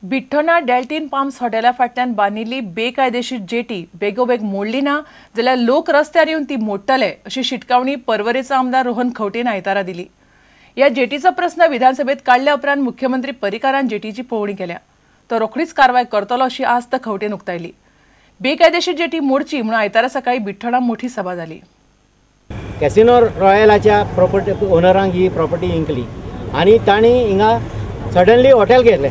बिठ्ठोणा Deltin palms हॉटेला फाटल्यान बांदिल्ली बेकायदेशीर jetty बेगोबेग मोडली ना जाल्यार लोक रस्त्यार येवन ती मोडटले अशी शिटकावणी पर्वरेचो आमदार रोहन खंवटेन आयतारा दिली. ह्या जेटीचो प्रस्न विधानसभेत काडल्या उपरांत मुख्यमंत्री पर्रीकारान जेटीची पळोवणी केल्या. तो रोखडीच कारवाय करतलो अशी आस्त खंवटेन उक्तायली. बेकायदेशीर जेटी मोडची म्हणून आयतारा सकाळी बिठ्ठोणा मोठी सभा जाली. कॅसिनो रॉयलाच्या प्रॉपर्टी ओनरांक ही प्रॉपर्टी इंकली आनी तांणी हिंगा सडनली हॉटेल घेतलें.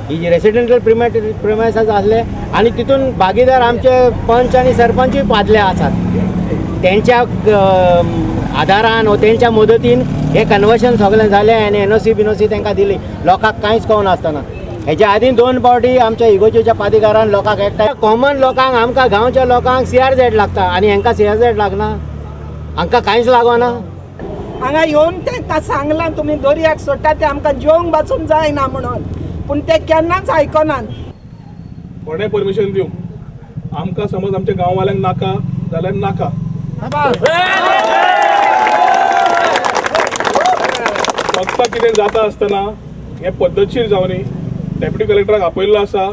ही जी रेसिडेंटल प्रिमायसास आसले आनी तितून भागीदार आमचे पंच आनी सरपंचूय पादले आसात. तेंच्या आदारान वो तेंच्या मदतीन हे कन्वर्शन सगळें जालें आनी एनओसी बिनओसी तांकां दिली लोकांक कांयच कळनासतना. हेच्या आदीं 2 फावटी आमच्या इगोजेच्या पादिकारान लोकांक एकठांय कॉमन लोकांक आमकां गांवच्या लोकांक सीआरझेड लागता आनी हेंकां सीआरझेड लागना, हांकां कांयच लागना. हांगा येवन तांकां सांगलां तुमी दर्याक सोडटा ते आमकां जेवंक बसून जायना म्हणून, पूण ते केन्नाच आयकनात. कोणें परमिशन दिवं आमकां, समज आमच्या गांववाल्यांक नाका जाल्यार नाका. फक्त कितें जाता आसतना हें पद्दतशीर जावनी. डेप्युटी कलेक्टराक आपयल्लो आसा,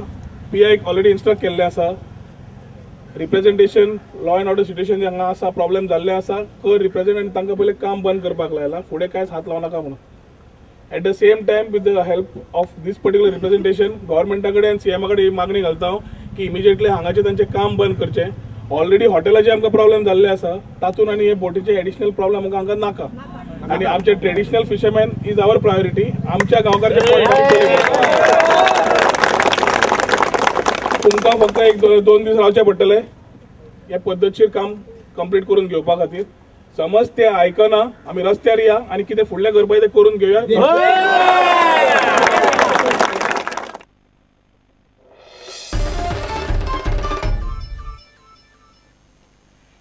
पी आयक ऑलरेडी इन्स्ट्रक्ट केल्लें आसा. Representation law and order situation जे हांगा आसा प्रॉब्लेम जाल्ले आसा कर रिप्रेजेंट आनी तांकां पयलीं काम बंद करपाक लायलां, फुडें कांयच हात लावं नाका म्हणून. At the same time with the help of this particular representation गव्हर्मेंटा कडेन आनी सीएमा कडेन ही मागणी घालता हांव की इमिजिएटली हांगाचें तांचें काम बंद करचें. ऑलरेडी हॉटेलाचे आमकां प्रॉब्लेम जाल्ले आसा तातूंत आनी हे बोटीचे एडिशनल प्रॉब्लेम आमकां हांगा नाका. आनी आमचे traditional fisherman is our priority. आमच्या गांवकारांचे तुमकां फक्त एक 2 दीस रावचें पडटलें हे पद्दतशीर काम कंप्लीट करून घेवपा खातीर. समज ते आयकना आमी रस्त्यार या आनी कितें फुडलें करपाचें तें करून घेवया.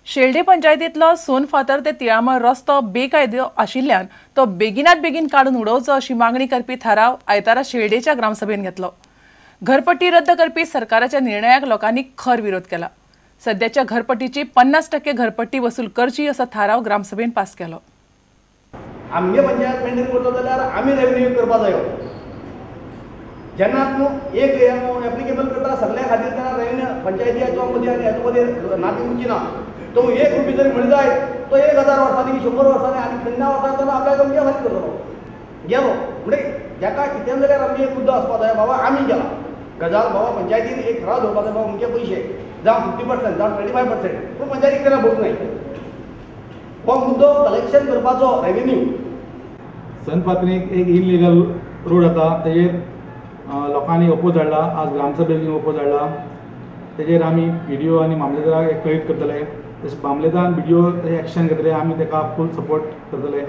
शेल्डे पंचायतींतलो सोनफातर ते तिळामळ रस्तो बेकायदो आशिल्ल्यान तो बेगिनात बेगीन काडून उडोवचो अशी मागणी करपी थाराव आयतारा शेल्डेच्या ग्रामसभेन घेतलो. घरपट्टी रद्द करपी सरकाराच्या निर्णयाक लोकांनी खर विरोध केला. सध्याच्या घरपट्टीची 50% घरपट्टी वसूल करची असो थाराव ग्रामसभेन पास केलो. आमगे पंचायत मेंटेन करतो जाल्यार आमी रेवेन्यू करपा जायो. जेन्ना तूं एक एप्लिकेबल करता सगळ्या खातीर तेन्ना रेवेन्यू पंचायती मदीं आनी हातूं मदीं नातीं उरची ना. तो 1 रुपया जरी म्हळी जायत तो 1000 वर्सांनी 100 वर्सांनी आनी 50 वर्सां आपल्या आमच्या खातीर करतलो गेलो. म्हणजे जाका कितें जाल्यार आमगे एक मुद्दो आसपा जाय, बाबा आमी गेला गजाल बाबा पंचायतीन एक ठराव दवरपा जाय, बाबा अमके पयशे जावं 50% जावं 25% पूण पंचायतीक तेन्ना भोग नाही. हो मुद्दो कलेक्शन करपाचो रेवेन्यू. सनपात्रीक एक इलिगल रोड आसा तेजेर लोकांनी ओपोज हाडला. आज ग्रामसभेक ओपोज हाडला. तेजेर आमी बी डी ओ आनी मामलेदाराक एक कळीत करतले. तशें मामलेदारान बी डी ओ तेजेर एक्शन घेतले, आमी ताका फूल सपोर्ट करतले.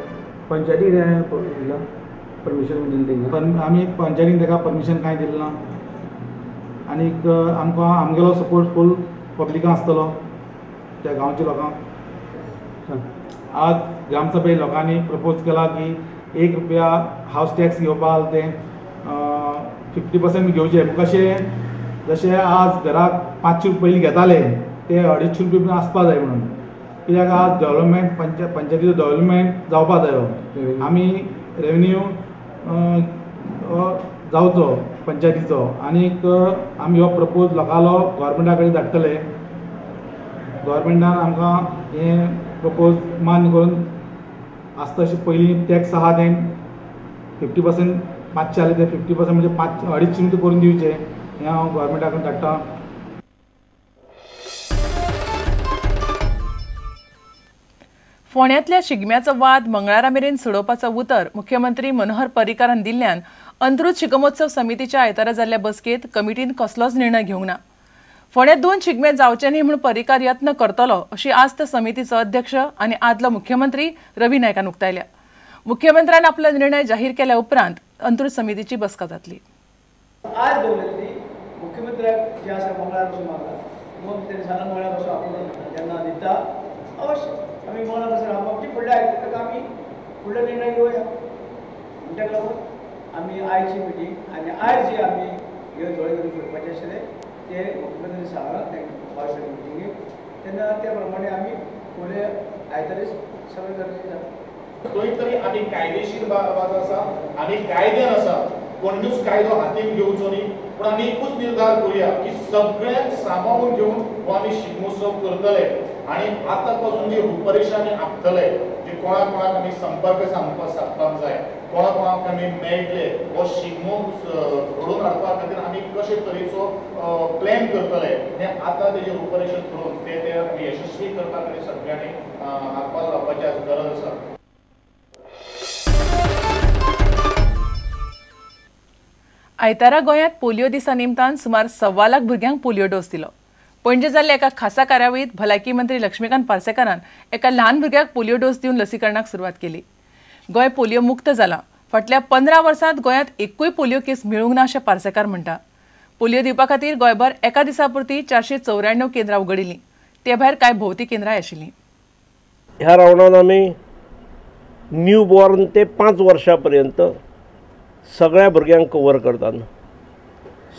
पंचायतीक परमिशन दिलें पण आमी पंचायतीन ताका परमिशन कांय दिलें ना. आनीक आमकां आमगेलो सपोर्ट फूल पब्लिकां आसतलो त्या गांवच्या लोकांक. आज ग्रामसभे लोकांनी प्रपोज केला की 1 रुपया हावस टॅक्स घेवपा तें 50% घेवचें. कशें जशें आज घराक 500 रुपया पयलीं घेताले ते 250 रुपया पण आसपा जाय म्हणून. कित्याक आज डेवलपमेंट पंचायतीचो डेवलपमेंट जावपा जायो. आमी रेवेन्यू जावचो पंचायतीचो आनीक आमी हो प्रपोज लोकांलो गव्हर्मेंटा कडेन धाडटले. गव्हर्मेंटान आमकां हें प्रपोज मान्य करून आसता अशें पयलीं टॅक्स आहा तें 50% 500 जालें ते 50% म्हणजे 250 रुपया करून दिवचें हें हांव गव्हर्मेंटा कडेन धाडटा. फोंड्यांतल्या शिगम्याचो वाद मंगळारा मेरेन सोडोवपाचो उतर मुख्यमंत्री मनोहर पर्रीकारान दिल्ल्यान अंत्रुज शिगमोत्सव समितीच्या आयतारा जाल्ल्या बसकेंत कमिटीन कसलोच निर्णय घेवंक ना. फोंड्यांत 2 शिगमे जावचे न्ही म्हूण पर्रीकार यत्न करतलो अशी आस्त समितीचो अध्यक्ष आनी आदलो मुख्यमंत्री रवी नायकान उक्तायल्या. मुख्यमंत्र्यान आपलो निर्णय जाहीर केल्या उपरांत अंत्रुज समितीची बसका जातली. आज दवरलेली मुख्यमंत्र्याक जे आसा मंगळार पसून मागता मग तेणे सांगला मंगळार पसून आपूण जेन्ना दिता अवश्य आमी मंगळार पसून आमची फुडल्या आयकता आमी फुडलो निर्णय घेवया. म्हण ताका लागून आमी आयची मिटींग आनी आयज जी आमी ह्यो जोळे करून सोडपाचें आशिल्लें ते मुख्यमंत्र्यांनी सांगलां तांकां मिटिंगेक तेन्ना त्या प्रमाणे आमी फुडले आयतारीच सगळें गरजेचें जाता. खंय तरी आमी कायदेशीर बाजू आसा आनी कायद्यान आसा कोणूच कायदो हातीन घेवचो न्ही, पूण आमी एकूच निर्धार करुया की सगळ्यांक सांबाळून घेवन हो आमी शिगमोत्सव करतले आनी आतां पासून जी रुपरेशा आमी आंखतले, जी कोणा कोणाक आमी संपर्क सादपाक जाय, कोणा कोणाक आमी मेळटले, हो शिगमो घडोवन हाडपा खातीर आमी कशे तरेचो प्लॅन करतले हें आतां तेजें रुपरेशा करून ते आमी यशस्वी करपा खातीर सगळ्यांनी हातभार लावपाची आज गरज आसा. आयतारा गोंयांत पोलियो दिसा निमतान सुमार 1.25 लाख भुरग्यांक पोलियो डोस दिलो. पणजे जाल्ल्या एका खासा कार्यावळींत भलायकी मंत्री लक्ष्मीकांत पार्सेकारान एका ल्हान भुरग्याक पोलियो डोस दिवन लसीकरणाक सुरवात केली. गोंय पोलियो मुक्त जाला. फाटल्या 15 वर्सांत गोंयांत एकूय पोलियो केस मेळूंक ना अशें पार्सेकार म्हणटा. पोलियो दिवपा खातीर गोंयभर एका दिसा पुरती 494 केंद्रां उगडिल्लीं. ते भायर कांय भोवती केंद्रांय आशिल्लीं. ह्या रावंडान आमी न्यू बॉर्न ते 5 वर्सां पर्यंत सगळ्या भुरग्यांक कवर करतात.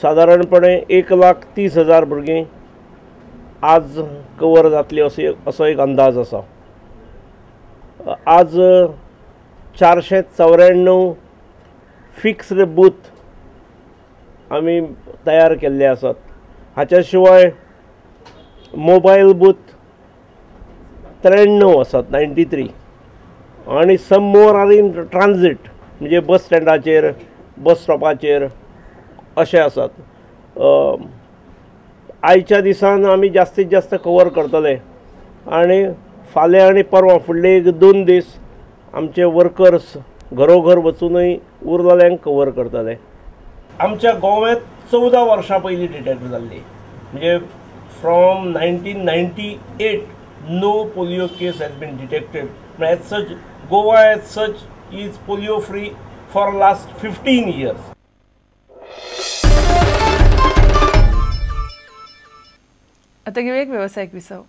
सादारणपणे 1,30,000 भुरगीं आज कवर जातली असो एक अंदाज आसा. आज 494 फिक्स्ड बूथ आमी तयार केल्ले आसात. हाच्या शिवाय मोबायल बूथ 93 आसात, 93, आनी some more are in transit, म्हणजे बस स्टँडाचेर, बस स्टॉपाचेर अशें आसात. आयच्या दिसान आमी जास्तीत जास्त कवर करतले आनी फाल्यां आनी परवां फुडले 1-2 दीस आमचे वर्कर्स घरोघर वचूनय उरलेल्यांक कवर करतले. आमच्या गोव्यांत 14 वर्सां पयलीं डिटेक्ट जाल्ली, म्हणजे from 1998 no polio case has been detected. म्हळ्यार as such Goa as such is polio free for last 15 years. आता घेऊया एक व्यवसायिक विसव.